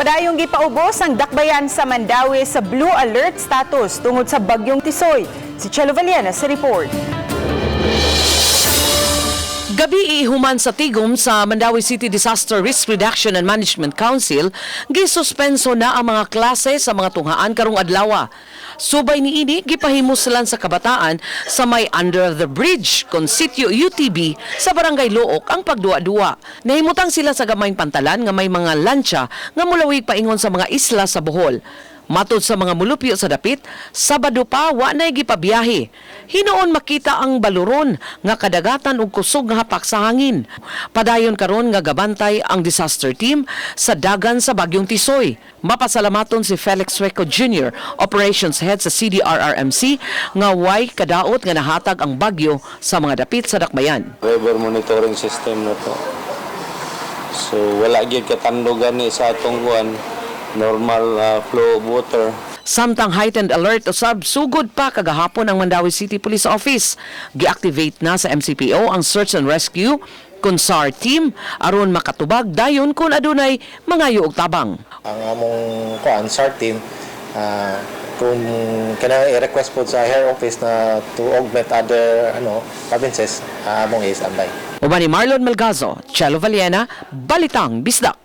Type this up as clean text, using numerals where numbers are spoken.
Padayong gipaubos ang dakbayan sa Mandaue sa blue alert status tungod sa bagyong Tisoy. Si Chelo Vallena sa report. Gabi ihuman sa tigom sa Mandaue City Disaster Risk Reduction and Management Council, gisuspenso na ang mga klase sa mga tunghaan karong adlaw. Subay niini, gipahimuslan sa kabataan sa may Under the Bridge kon sitio UTB sa Barangay Looc ang pagduwa-duwa. Nahimutang sila sa gamayng pantalan nga may mga lantsa nga mulawig paingon sa mga isla sa Bohol. Matod sa mga mulupyo sa dapit, Sabado pa wa nay gipabiyahe. Hinuon makita ang baluron nga kadagatan og kusog nga hapak sa hangin. Padayon karon nga gabantay ang disaster team sa dagan sa bagyong Tisoy. Mapasalamaton si Felix Sueco Jr., Operations Head sa CDRRMC, nga way kadaot nga nahatag ang bagyo sa mga dapit sa dakbayan. River monitoring system na to. So wala gyud katandog gani sa atong kuan, normal flow of water. Samtang heightened alert usab sugod pa kagahapon ang Mandaue City Police Office. Gi-activate na sa MCPO ang search and rescue kun SAR team aron makatubag dayon kung adunay mangayo og tabang. Ang among kuan, SAR team, kung kinahanglan i-request po sa head office na to augment other ano provinces, among i-standby. Uban ni Marlon Melgazo, Chelo Vallena, Balitang Bisdak.